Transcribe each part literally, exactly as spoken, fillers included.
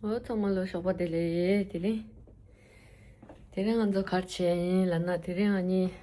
འོ་ཚང་མ་ལོ་ཞོགས་པ་བདེ་ལེགས། དེ་རིང་དེ་རིང་ང་ཚོ་གར་ཆས་ཡིན་ལབ་ན། དེ་རིང་ང་གཉིས་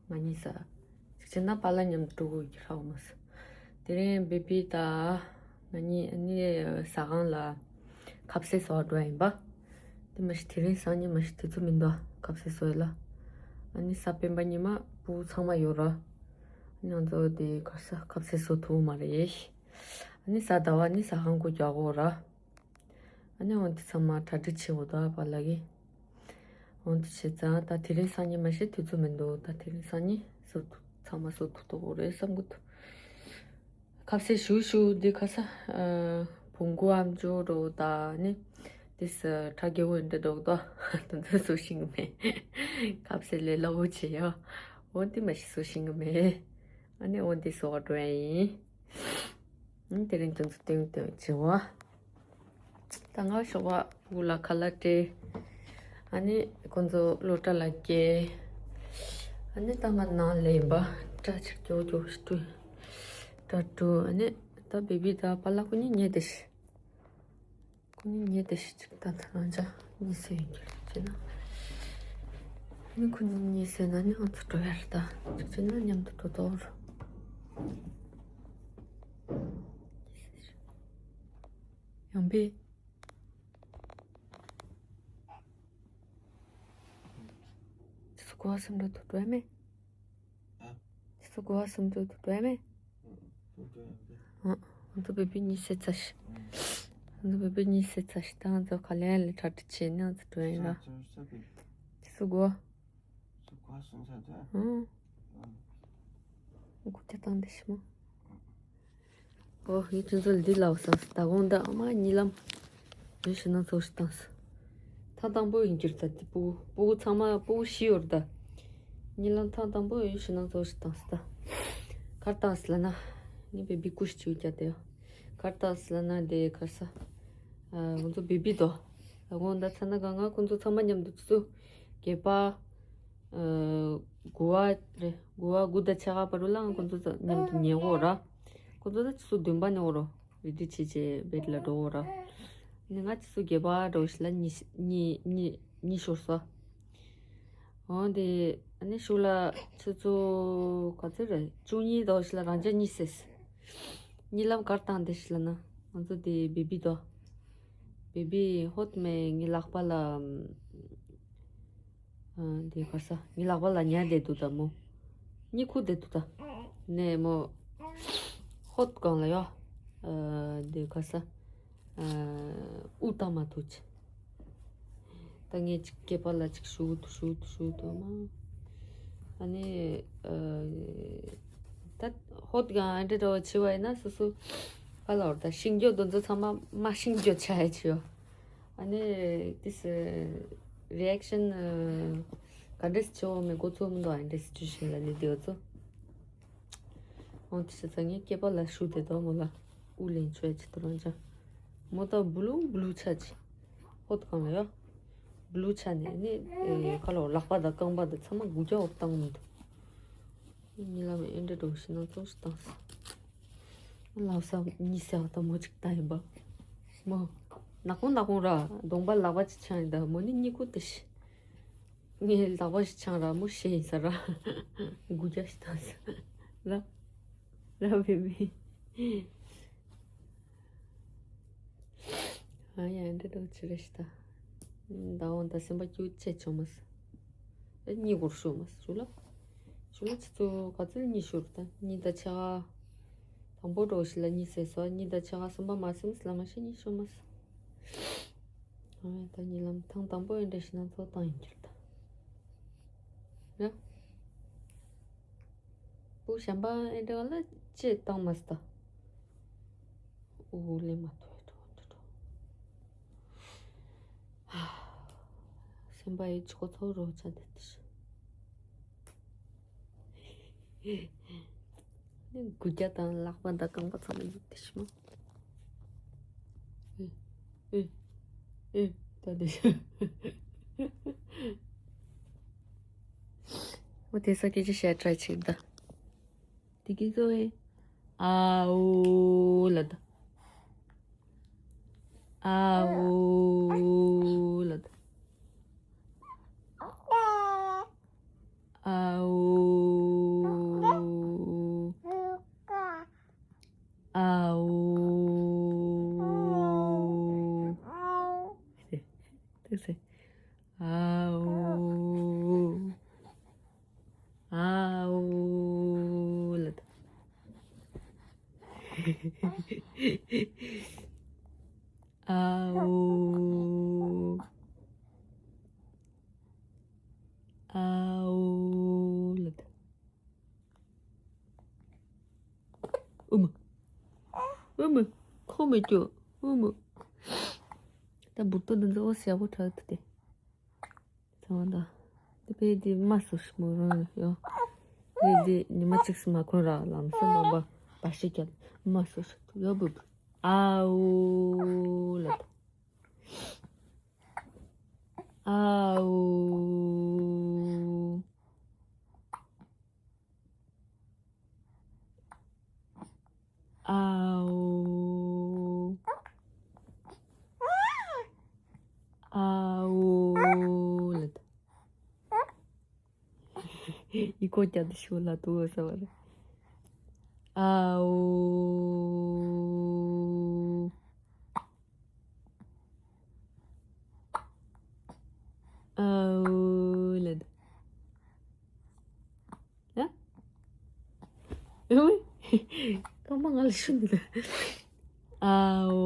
ང་གཉིས་ས་ཅིག་བྱས་ན་པཱ་ལགས་མཉམ་དུ་འགྲོ་དགོས་ཀྱི་རག་མ་སོང་། དེ་རིང་བེ་བི་དང་ང་གཉིས་ཨ་ནི་ཟ་ཁང་ལ་ཁ་ཟས་བཟོ་བ་འགྲོ་ཡ་ཡིན་པ། དེ་མ་གཞི་དེ་རིང་སང་ཉིན་མ་གཞི་དུས་ཚོད་མི་འདུག་ཁ་ཟས་བཟོ་ཡ་ལ། ཨ་ནི་གཟའ་སྤེན་པ་ཉི་མ་ཕྲུ་གུ་ཚང་མ་ཡོད་ར། ཨ་ནི་ང་ཚོ་དེ་གར་ས་ཁ་ཟས་བཟོ་ཐུབ་མ་རེད། ཨ་ནི་གཟའ་ཟླ་བ་ནི་ཟ་ཁང་སྒོ་རྒྱག་དགོས་ར། ཨ་ནི་འོན་ཏེ་ཚང་མ་གྲ་སྒྲིག་བྱེད་དགོས་འདུག་པཱ་ལགས་ཀྱིས། འོན་ཏེ་བྱས་ཙང་ད་དེ་རིང་སང་ཉིན་མ་གཞི་དུས་ཚོད་མི་འདུག་ད་དེ་རིང་སང་ཉིན་བཟོ་ཐུབ་ཚང་མ་བཟོ་ཐུབ་ཐུབ་དགོས་རེད་བསམ་གི་འདུག་ཁ་ཟས་ཞུ་ཞུ་འདི་ཁ་ས་བོང་གུ་ཨམ་ཅོག་འགྲོ་ད་ནི་དེ་ས་ཁྲ་རྒྱལ་པོ་འདྲ་འགྲོ་ད་དེ་ཚོ་བཟོ་ཤེས་གི་མེད། ཁ་ཟས་ལས་སླ་པོ་བྱེད་ཡ། འོན་ཏེ་མ་གཞི་བཟོ་ཤེས་གི་མེད། ཨ་ནི་འོན་ཏེ་བཟོ་བ་འགྲོ་ཡ་ཡིན། ཨ་ནི་དེ་རིང་དེ་ཚོ་སྟོན་སྟོན་བྱེད་བ། ད་ང་ཞོགས་པ་སྤུ་གུ་ལ་ཁ་ལག་སྤྲད། ཨ་ནི་ཁོང་ཚོ་སློབ་གྲྭ་ལ་སྐྱེལ། ཨ་ནི་ད་ང་ནང་ལ་ཡིན་པ་སྐྲ་ཆིག་ཀྱོག་ཀྱོག་ཞིག་བྲུས། སྐྲ་བྲུས། ཨ་ནི་ད་བེ་བི་དང་པཱ་ལགས་ཁོ་གཉིས་ཉལ་བསྡད་ཤག་ཁོ་གཉིས་ཉལ་བསྡད་ཤག་ཅིག་ད་ད་རང་ཅག་གཉིད་སད་ཡོད་ཀྱི་རེད་ཅེ་ན། ཨ་ནི་ཁོ་གཉིས་གཉིད་སད་ན་ནི་ང་ཚོ་འགྲོ་ཡ་རེད། ད་ཅིག་བྱས་ན་མཉམ་དུ་འགྲོ་དོ། ཡང་པས། ཁྱེད་ཚོ་གོ་བ་སུམ་འགྲོ་དུ་འགྲོ་ཡ་མེད། ཨ། ཁྱེད་ཚོ་གོ་བ་སུམ་འགྲོ་དུ་འགྲོ་ཡ་མེད། ཨ། ང་ཚོ་བེ་བི་གཉིད་སད་ཚར་ཤག་ང་ཚོ་བེ་བི་གཉིད་སད་ཚར་ཤག་ད་ང་ཚོ་ག་ལེ་ལ་གྲ་སྒྲིག་བྱས་ནས་ང་ཚོ་འགྲོ་ཡ་ཡིན་ར། ཁྱེད་ཚོ་གོ་བ། ཨང་། སྒུག་བྱ་བཏང་བསྡད་ཤག་མོ། ཨོ་ཡིན་ཁྱེད་ཚོ་ལ་འདི་ལབ་བསམ་སོང་། ད་དགོང་ད་ཨ་མ་གཉིད་ལམ་ཡོད་ཤི་ན་ཚོགས་ཤིག་བཏང་སོང་། ཐེངས་དང་པོ་ཡིན་གྱི་རེད། ད་དེ་སྤུ་གུ་སྤུ་གུ་ཚང་མ་སྤུ་གུ་བཞི་ཡོད་རེད་ད། གཉིད་ལམ་ཐེངས་དང་པོ་ཡོད་ཤི་ན་ཚོགས་ཤིག་བཏང་སོང་ད། ག་རེ་བཏང་སོང་ལབ་ན། ངའི་བེ་བི་སྐུ་ཞིག་བྱུང་རྒྱ་དེ། ག་རེ་བཏང་སོང་ལབ་ན་དེ་ག་རེ་ཟ། ཨ། ང་ཚོ་བེ་བི་དོ། ད་དགོང་ད་ཚ་ན་ག་ང་ཁོང་ཚོ་ཚང་མ་མཉམ་དུ་ཆུ་ཚོད་བརྒྱད་པ། ཨ། དགུ་པ་རེད། དགུ་པ་དགུ་དང་ཕྱེད་ཀ་བར་དུ་ལ་ང་ཁོང་ཚོ་ཚོ་མཉམ་དུ་ཉལ་གོ་ར། ཁོང་ཚོ་ད་ཆུ་ཚོད་བདུན་པ་ནས་འོ་རོ། རེ་ཌི་བྱེད་བྱེད་བེད་ལ་འགྲོ་གོ་ར། ནི་ང་ཆུ་ཚོད་བརྒྱད་པ་འགྲོ་ཞིག་ལ་གཉིད་གཉིད་གཉིད་གཉིད་ཤོར་སོང་། འོ་དེ་ཨ་ནི་ཤུགས་ལ་ཆུ་ཚོད་ག་ཚོད་རེད། བཅུ་གཉིས་འགྲོ་ཞིག་ལ་རང་ཅག་གཉིད་སད་སོང་། གཉིད་ལམ་ག་རེ་བཏང་བསྡད་ཤག་ལབ་ན། ང་ཚོ་དེ་བེ་བི་དོ། བེ་བི་ཧོད་མེད་ངའི་ལག་པ་ལ། ཨ། དེ་ག་རེ་ཟ། ངའི་ལག་པ་ལ་ཉལ་བསྡད་འདུག་ད་མོ། གཉིད་ཁུག་བསྡད་འདུག་ད། ནས་མོ། ཧོད་སྒང་ལ་ཡོ། ཨ། དེ་ག་རེ་ཟ། ཨ། དབུགས་བཏང་མ་ཐུབ་ཅིག་ད་ངས་ཅིག་སྐེད་པ་ལ་ཅིག་ཞུ་དུ་ཞུ་དུ་ཞུ་དུ་མ། ཨ་ནི། ཨ། ད་ཧོད་སྒང་ཨ་འདྲ་འདྲ་བ་བྱེད་པ་ཡིན་ན་སོ་སོ། ག་ལ་བར་ད་ཤིང་རྒྱུ་དེ་ཚོ་ཚང་མ་མ་ཤིང་རྒྱུ་ཆ་ཡ་བྱེད་ཡོ། ཨ་ནི་དེ་སི་རི་ཨེག་ཤན་ག་འདྲས་བྱེད་འོ་མེད་འགོ་ཚོགས་མི་འདུག་ཨ་འདྲས་ཅུ་ཤིང་ལ་ལི་དེ་འོ་ཚོ། འོ་དེ་སི་ཚ་ངའི་སྐེད་པ་ལ་ཤུགས་དེ་དོ་མོ་ལ་དབུགས་ལེན་ཆོག་ཡ་ཆེད་དུ་རང་ཅག་མོ་ད་བུ་ལུ་བུ་ལུ་ཆ་ཅི་ཧོད་གང་ལ་ཡོ། བུ་ལུ་ཆ་ནས་ནི་ཁ་ལོ་ལག་པ་དང་རྐང་པ་དང་ཚང་མ་དགུ་རྒྱ་འོབ་བཏང་མི་འདུག་ཉི་ལམ་ཨེ་འདྲ་འགྲོ་ཤི་ན་ཚོགས་ཤི་བཏང་སི། ལག་ས་གཉིད་སད་ད་མོ་ཅིག་ད་ཡིན་པ། མོ། ནག་པོ་ནག་པོ་ར་གདོང་པ་ལག་པ་ཅིག་ཆང་ཡིན་ད་མོ་ནི་གཉིད་ཁུག་ཏེ་ཤི། ངའི་ལག་པ་ཞིག་ཆང་ར་མོ་ཤི་ཡིན་ས་ར། དགུ་རྒྱ་ཞིག་བཏང་སི། ར། ར་བི་བི། ཨ་ཡ་འདྲ་འགྲོ་ཅི་རེད་ཤི་ད། ཟླ་བ་ད་སེམས་པ་སྐྱིད་ཆེ་བྱུང་མ་སི། ཨེ་གཉིད་སྐོར་ཤོར་མ་སི་ཞུ་ལ། ཞུ་ལ་ཆུ་ཚོད་ག་ཚོད་གཉིད་ཤོར་ད་གཉིད་ད་ཆ་ག་དང་པོ་འགྲོ་ཞིག་ལ་གཉིད་སད་སོ་གཉིད་ད་ཆ་ག་གསུམ་པ་མ་སིམ་སི་ལ་མ་ཤི་གཉིད་ཤོར་མ་སི། ཨ་ཡ་ད་གཉིད་ལམ་ཐེངས་དང་པོ་ཨེ་འདྲ་ཤི་ན་ཚོ་བཏང་ཡིན་གྱུར་ད། ཡ། བུ་གཞན་པ་ཨེ་འདྲ་བ་ལ་ཅི་བཏང་མ་སི་ད། ཨོ་ལེ་མ་ཐོས་འགྲོ་འགྲོ་འགྲོ། སེམས་པ་ཡི་ཆོ་ཚོ་རོ་ཆ་དེ་དེ་ཤི། ནི་དགུ་རྒྱ་དང་ལག་པ་དང་རྐང་པ་ཚང་མ་ཡིག་དེ་ཤི་མ། ཨེ་ཨེ་ཨེ་ད་དེ་ཤི། འོ་དེ་ས་སྐད་ཆ་བཤད་ཊ་རའི་བྱེད་ད། དེ་གི་ཚོ་ཨེ། ཨ་འོ་ལ་ད། ཨའོ་ལབ། ཨའོ། ཨའོ། ཏོག་ཙམ། ཨའོ། ཨའོ་ལབ། ཨའོ། ཨའོ་ལབ། ཨུ་མ། ཨུ་མ། ཁོ་མི་སྐྱོ། ཨུ་མ། ད་འབུར་ཏོ་འདི་ཚོ་ཨོ་ཞེ་པོ་དྲག་ཏུ་སྟེ། ཚང་མ་ད། དེ་པས་དེ་མ་སོ་ཞིག་མོ་རང་ཡོ། དེ་དེ་ཉི་མ་གཅིག་སུ་མ་ཁོན་ར་ལམ་སང་ནོ་བ་བ་ཤི་ཀྱང་མ་སོ་ཞིག་ཡོ་བུ་བུ། ཨའོ་ལབ། ཨའོ། ཨའོ། ཨའོ་ལབ། ཡི་གོ་ཀྱ་དེ་ཤོ་ལ་དུ་བ་ས་བ་རེ། ཨའོ། ཨའོ་ལབ། ཡ། ཨོའི། རྐང་པ་ང་ལ་ཤུ་འདུག་ཨའོ།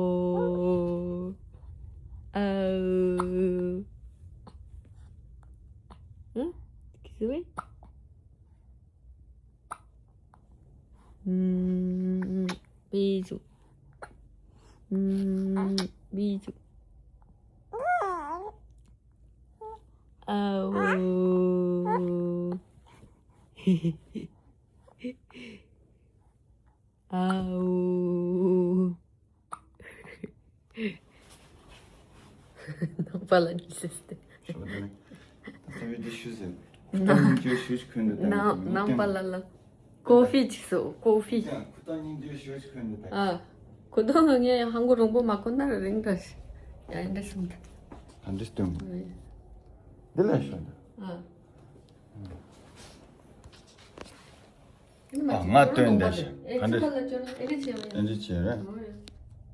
ཨའོ། ཨ། ཁི་སི་ཝེ། ཨུམ། བི་ཇུ། ཨུམ། བི་ཇུ། ཨའོ། ཨའོ། ནང་པ་ལ་ཉི་སེ་སྟེ། ཞོག་དེ་ནི། ད་ཚོ་བི་དེ་ཤུ་ཟེར། ནང་ནང་ཅོ་ཤུ་ཤུ་ཁོན་དུ་ནང་ནང་པ་ལ་ལ། ཀོ་ཕི་ཅིག་སོ་ཀོ་ཕི། ཁུ་ཏང་ཉིན་དུ་ཤུ་ཤུ་ཁོན་དུ་ད། ཨ། ཁུ་ཏང་ངས་ཧང་གོ་རོང་པོ་མ་ཁོ་ན་རིང་ར་ཤི། ཡ་འདྲ་སོང་ད། ག་འདྲ་སྟོན་གོ། འདི་ལ་ཤོག་ད། ཨ། ཨ། ང་སྟོན་ད་ཤི། ག་འདྲ། ཨེ་འདྲ་བྱས་རེད།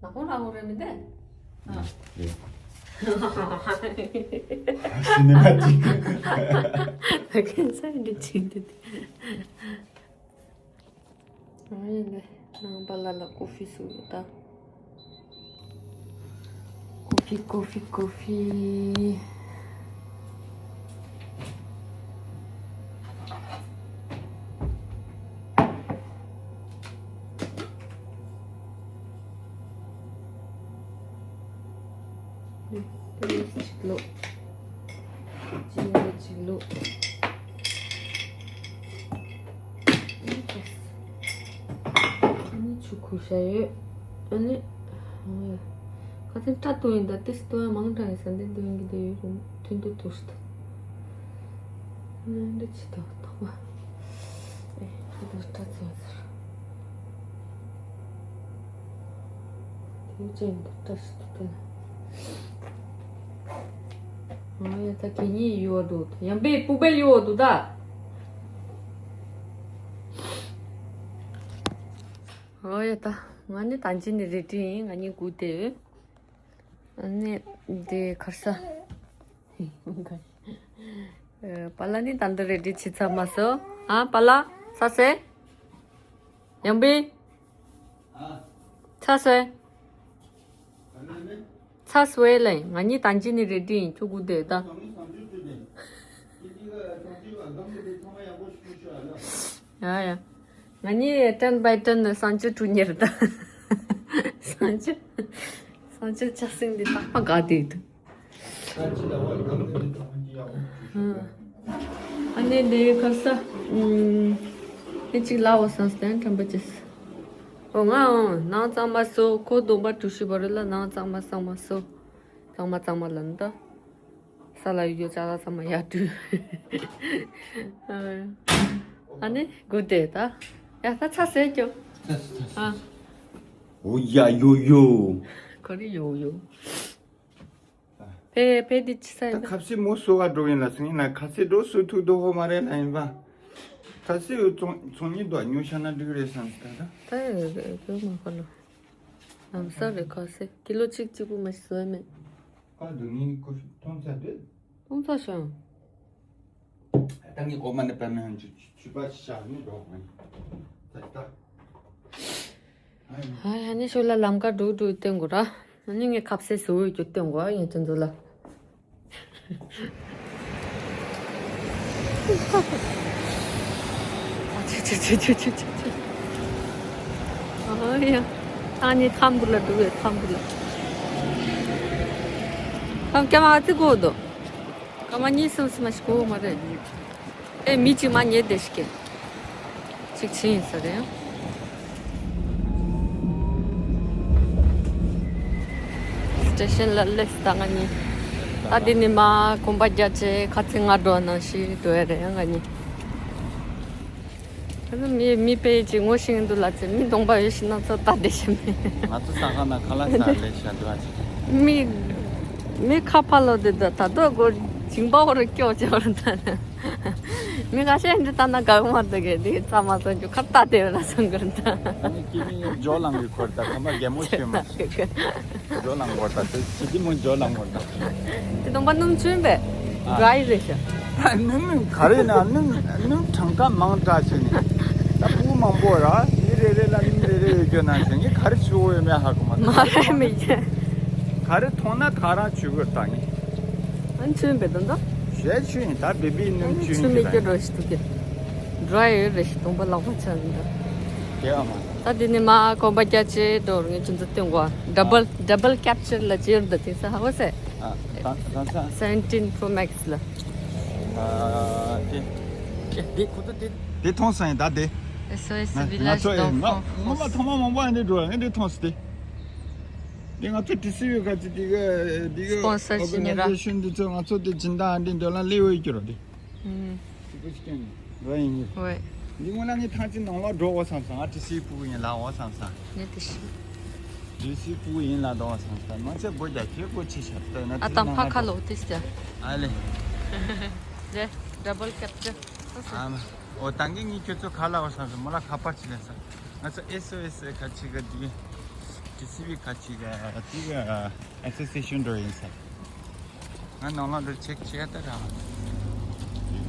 ནག་པོ་ནག་པོ་རེད་མི་འདུག་ཨ། ཡེ། སི་ནི་མ་ཅིག་ད་ཁན་ས་འདི་ཅིག་འདི། ཨ་ཡིན་ནའི་ནང་པ་ལ་ལ་ཀོ་ཕི་བཟོ་ཡོད་ད། ཀོ་ཕི་ཀོ་ཕི་ཀོ་ཕི། པེ་རུ་གཅིག་ལོ། ཅིན་ཝེ་གཅིག་ལོ། ཨ་ནི་ཆུ་ཁུ་ཤ་ཡོད། ཨ་ནི། ཁ་སང་སྐྲ་གཏོང་ཡིན་ད་ཏིས་གཏོང་ཡ་མང་དྲགས་ཡིན་ས་འདི་འདི་ཡོང་གི་འདི་ཡོད་རུང་ཐུན་དུ་དུ་ཞིག་ད། ཨ་ནི་འདི་ཅི་ད་ཐོག་མ། ཨེ་ཁ་དུ་སྐྲ་ཚོ་ཟེར། དེ་ཅན་དུ་བཀྲ་ཤིས་དུ་སྟོན། ཨ་ཡ་ད་གད་སྙིགས་ཡོད་འགྲོ། ཡང་པའི་སྤུ་སྦལ་ཡོད་འདུག་ད། ཨ་ཡ་ད་ང་ནི་ད་ཅི་ནི་རེ་ཏི་ཡིན། ང་གཉིས་སྒུག་དེ། ཨ་ནི་དེ་གར་ས། ཨ། པཱ་ལགས་ནི་ད་འདི་རེ་ཏི་བྱེད་ཚར་མ་སོང་། ཨ། པཱ་ལགས་ཚར་སོང་། ཡང་པི། ཚར་སོང་། ཚར་སོང་ལེ། ང་གཉིས་ད་ཅི་ནི་རེ་ཏི་ཡིན། ཁྱོད་སྒུག་བསྡད་ད། ཡ་ཡ། ང་གཉིས་ཊན་བའི་ཊན་ནི་གསང་སྤྱོད་གྲུ་གཉེར་ད། གསང་སྤྱོད། གསང་སྤྱོད་ཆ་སྲིང་འདི་རྟག་པ་དགའ་བསྡད་འདུག་ཨ་ནི་འདི་གར་ས། ཨུམ། ཨེ་ཅིག་ལའོ་སང་སྟན་ཁྲམ་པ་ཅེས། ཨོ་ང་ཨོ་ནང་གཙང་མ་སོ། ཁོ་སྡོམ་པ་གྲུ་ཤི་བ་རུ་ལ་ནང་གཙང་མ་གཙང་མ་སོ། གཙང་མ་གཙང་མ་ལ་འདི། ས་ལ་ཡོད་ཅག་ལ་ཚང་མ་ཡར་བཀྲུས། ཨ་ནི་སྒུག་བསྡད་ད། ཡ་ད་ཚར་ཟེར་ཀྱང་། ཨ། འོ་ཡ་ཡོ་ཡོ། ཁོ། རི་ཡོ་ཡོ། ཕེ་ཕེ་འདི་ཅི་ས་ད་ཡིན་ན། ཁ་ཟས་མོ་གསོ་བ་འགྲོ་ཡིན་ལ་སོང་ཡིན་ན། ཁ་ཟས་འགྲོ་གསོ་ཐུབ་འདུག་ཧོ་མ་རེད་ན་ཡིན་པ། ཁ་ཟས་ཚོང་ཚོང་གཉིས་དུ་ཉོ་ཤ་ན་འགྲིག་རེད་བསམ་སི་ད་ད། ད་ཡོད་མ་ཁ་ལོ། ལམ་སང་རེད་ཁ་ཟས་ཀི་ལོ་གཅིག་གཅིག་པུ་མ་ཞིག་བཟོས་མེད། ཁ་འདུག་ནི་ཁོ་མཐོང་ཚ་དེ། མཐོང་ཚ་ཤང་། ད་ངས་འོ་མ་ནི་པད་མེ་ཧན་ཆུ་ཆུ་པ་ཤ་ནི་འགྲོ་ཧོན། ད་ད། ཧ་ཧ་ནི་ཤོ་ལ་ལམ་ཀ་འགྲོ་འགྲོ་བསྟན་དགོས་ར། ནི་ངས་ཁ་ཟས་བཟོ་འོས་རྒྱུ་བསྟན་དགོས་ཡིན་ཚོད་འཛུལ་ལ། ཆུ་ཆུ་ཆུ། ཨ་ཡ། ཨ་ནི་ཐམ་བུ་ལ་འགྲོ་བའི་ཐམ་བུ་ལ། ཐམ་ཀྱ་མ་ཨ་ཙི་གོ་དོ། ཀ་མ་གཉིས་གསུམ་སི་མ་ཞིག་གོ་མ་རེད། ཨེ་མི་གཅིག་མ་ཉེ་བསྡད་ཤིག་གེ། གཅིག་ཕྱིན་ཡིན་ས་རེད། སི་ཊེ་ཤན་ལ་སླེབས་ད་ང་གཉིས། ད་འདི་ནི་མ་གོམ་པ་རྒྱག་ཆེ་ཁ་ཚིག་ང་འགྲོ་ནང་ཞིག་འགྲོ་ཡ་རེད་ཡ་ང་གཉིས། ཨ་ནི་མི་མི་དཔེ་ཅིག་ངོ་ཤེས་འདུག་ལ་ཚེ་མི་གདོང་པ་ཡོད་ཤི་ན་ཚོ་ལྟ་བདེ་ཤི་མེད། ང་ཚོ་ས་ཁ་ན་ཁ་ལག་ས་ལས་ཤ་འདུག་ཨ་ཅིག་མི་མི་ཁ་ཕ་ལོ་དེ་ད་ད་དོ་གོ་ཇིང་པ་འོ་རུ་སྐྱོ་ཅེ་འོ་རུ་ད་ན། མི་ཁ་ཤས་འདི་ད་ན་ག་མ་ད་གེ་འདི་ཙ་མ་ཙ་འཇུ་ཁ་ལྟ་དེ་ན་སང་གར་ད། ཨ་ནི་ཀི་མི་ཇོ་ལང་གི་ཁོར་ད་ཁ་མ་རྒྱལ་མོ་ཤོད་མ། ཇོ་ལང་གོ་ད་དེ་ཅི་དི་མོ་ཇོ་ལང་གོ་ད། དེ་སྟོང་པ་སྣུམ་ཆུན་པས། ཨ། ཌ་རའི་རེད་ཤག་ཨ་སྣུམ་ག་རེ་ན་སྣུམ་སྣུམ་གྲངས་ཀ་མང་དྲགས་བྱས་ནས། ད་ཕྲུ་གུ་མང་པོ་ར་མི་རེ་རེ་ལ་སྣུམ་རེ་རེ་ཡོད་རྒྱུ་ན་བྱས་ངས་ག་རེ་བྱུ་གོ་ཡོད་མེད་ཧ་གོ་མ་མ་རེད་མི་རྒྱ། ག་རེ་མཐོང་ན་ག་རང་བྱུ་གོ་ད་ངས། ཨ་ཆུན་པས་ད་ད། ཞེ་ཆུ་ཡིན་ད་བེ་བི་སྣུམ་ཆུ་ཆུ་ཡིན་མི་གི་ར། སྐྱོ་འགྲོ་ཞིག་འདུག་གི་ཌ་རའི་རེད་ཤག་སྟོང་པ་ལག་པ་ཆ་ཡིན་ད། དེ་ཨ་མ། ད་འདི་ནི་མ་གོམ་པ་རྒྱ་ཆེ་འགྲོ་ངས་ཆུ་འཛུལ་སྟོན་གོ་ཌ་བལ་ཌ་བལ་ཀེབ་ཅར་ལ་ཅེར་འདི་དེ་ས་ཧ་བ་སེ། ཨ། ད་ད་ས། སེ་བེན་ཊིན་པྲོ་མེག་སི་ལ། ཨ། དེ་དེ་ཁོ་ཚོ་དེ་དེ་མཐོང་སོང་ཡིན་ད་དེ། ཨེ་སོ་ཨེ་སི་ང་ང་ཚོ་ཨེ་ང་ང་མ་ཐོག་མ་མང་པོ་ཨ་འདི་འགྲོ་ངས་འདི་མཐོང་སོང་དེ། དེ་ང་ཚོ་ཊི་སི་ཝི་ག་ཅི་དེ་ག་དེ་ག་སི་པོན་སར་ཨོར་ག་ནའི་ཛེ་ཤན་འདི་ཚོ་ང་ཚོ་དེ་སྦྱིན་བདག་ཨ་འདི་འདོད་ལ་ལེ་ཝེ་ཀྱི་རོ་དེ། ཨུམ། ཅི་གུ་ཅི་ཀྱང་རོ་ཡིན་ཡིན། ཝེ། འདི་སྔོན་ལ་ངས་ཐང་ཅིག་ནང་ལོགས་འགྲོ་འོ་བསམ་སོང་། ང་ཊི་སི་ཕྲུ་གུ་ཡིན་ལ་འོ་བསམ་སོང་། ངས་ཊི་སི། ཊི་སི་ཕྲུ་གུ་ཡིན་ལ་འདོགས་བསམ་སོང་། མ་ཚད་སྒོ་རྒྱག་ཁྱེད་སྒོ་ཕྱེ་ཤག་ལྟོས་ན། ཨ་ཏང་ཕ་ཁ་ལོ་ཏིས་ཏ། ཨ་ལེ། རེད། ཌ་བལ་ཀེབ་ཅར། ཨ་མ། འོ་ད་གིན་ངས་ཁྱོད་ཚོ་ཁ་ལ་འོ་བསམ་སོང་། མོ་ལ་ཁ་པར་ཅིག་ལེན་སོང་། ང་ཚོ་ཨེ་སི་ཨོ་ཨེ་སི་ཁ་ཅིག་ག་དེ། ཊི་སི་ཝི་ཁ་ཅིག་ག་དེ་ག་ཨེ་སོ་སི་ཨེ་ཤན་འགྲོ་ཡིན་ས། ང་ནང་ལ་འགྲོ་ཅེག་བྱས་ད་ར།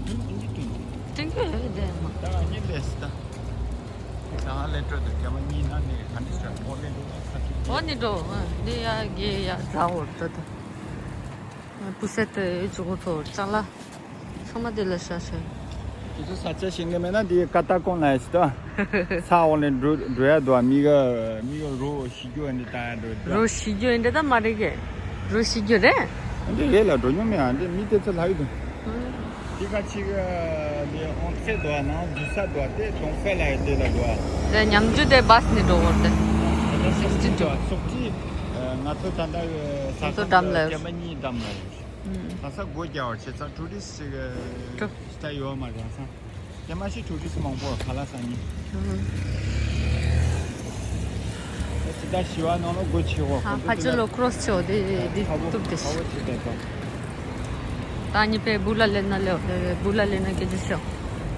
ཏིང་ཏིང་ཏིང་ཏིང་། ཏིང་ཏིང་ཡོད་དེ་མ། ད་ང་གཉིས་ལས་ད། ད་ང་ལས་འགྲོ་དུ་རྒྱ་མ་གཉིས་ན་ནི་ག་འདྲ་ཞིག་འོ་ལས་འགྲོ་ད་ཁ་ཐུག་འོ་ནི་འགྲོ། ཨ་འདི་ཡ་གེ་ཡ་ཛ་འོར་ད་ད། ཨ་པུ་སེ་ཏེ་ཡོད་ཅུ་གོ་ཐོ་ཅ་ལ། ཚང་མ་དེ་ལ་ཤ་ཤ། དེ་ཚོ་ས་ཆ་ཤེས་ཀྱི་མེད་ན་དེ་ཀ་ཏ་ཀོང་ལ་ཡ་ཞིག་ད། ས་འོག་ནས་འགྲོ་འགྲོ་ཡ་འདུག་མི་ག་མི་ག་རོ་ཤི་རྒྱུ་ཨ་ནི་ད་ཡ་འགྲོ་འདུག་རོ་ཤི་རྒྱུ་ཨ་འདྲ་ད་མ་རེད་གི། རོ་ཤི་རྒྱུ་རེད། ཨ་འདྲ་རེད་ལ་འགྲོ་མྱོང་མེད། ཨ་འདྲ་མི་དེ་ཚོ་ལྷག་གི་འདུག་དེ་ཁ་ཅིག་ག་དེ་ཨོང་ཚེ་འདུག་ཨ་ནང་རྫི་ས་འདུག་ཨ་དེ་གདོང་ཧྥེ་ལ་ཡ་དེ་ལ་འདུག་ཨ། དེ་ཉམས་རྒྱུ་དེ་བཱས་ནས་འགྲོ་བར་དེ། ད་སོག་ཅི་འདུག་ཨ་སོག་ཅི། ང་ཚོ་ད་ལྟ་ས་ཁོངས་འགྲམ་ལ་རྒྱ་མ་གཉིས་འགྲམ་ལ་ཡོད། ཨུམ། ད་ས་སྒོ་རྒྱག་པར་བྱེད་ས་ཊུ་རི་སི་ཊི་ཅིག་ཊུ་རི་སི་ཊི་ཡོད་མ་རེད་ས། དེ་མ་གཞི་ཊུ་རི་སི་ཊི་མང་པོ་ཁ་ལག་ཟ་ནི། ཨུམ། ད་ཅི་ད་ཞི་བ་ནང་ལ་སྒོ་ཕྱེ་འོ། ཨ་ཕ་ཅི་ལོ་ཀྲོ་སི་ཆོ་དེ་དེ་ཁ་བོ་བཏུབ་དེ་ཁ་བོ་ཆེ་དེ་པ། ད་གཉིས་པའི་བུ་ལ་ལེན་ན་ལེ་བུ་ལ་ལེན་ན་སྐད་ཆ་ཤོག་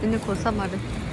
དེ་ནི་གོ་ས་མ་རེད།